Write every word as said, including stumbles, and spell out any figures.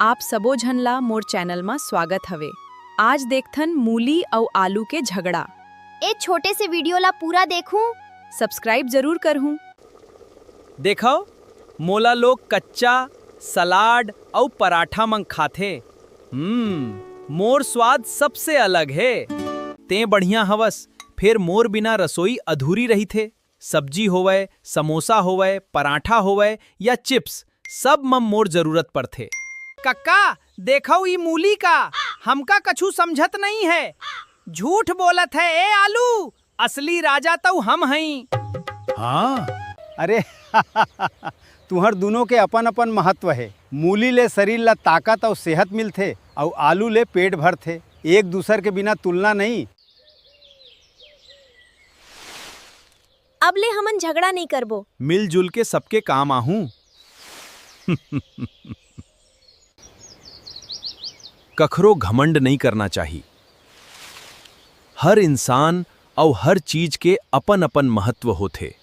आप सबो झन ला मोर चैनल मा स्वागत हवे। आज देखथन मूली अउ आलू के झगड़ा। ए छोटे से वीडियो ला पूरा देखहू। Subscribe जरूर करहू। देखव, मोला लोग कच्चा सलाड अउ पराठा मन खाथे। हम्म, मोर स्वाद सबसे अलग हे। तें बढ़िया हवस, फेर मोर बिना रसोई अधूरी रहिथे। सब्जी होवय, समोसा होवय, पराठा होवय या chips, सब म मोर जरूरत पड़थे। कक्का, देखव ई मूली का, हमका कछु समझत नइ हे। झूठ बोलत हे ए आलू, असली राजा तउ हम हई। हाँ। अरे, तुहर दुनों के अपन-अपन महत्व हे। मूली ले शरीर ला ताकत अउ सेहत मिलथे, अउ आलू ले पेट भरथे। एक दूसर के बिना तुलना नइ। अब ले हमन झगड़ा नइ करबो। मिलजुल के सबके काम आहूं। कखरो घमंड नइ करना चाही। हर इंसान अउ हर चीज के अपन-अपन महत्व होथे।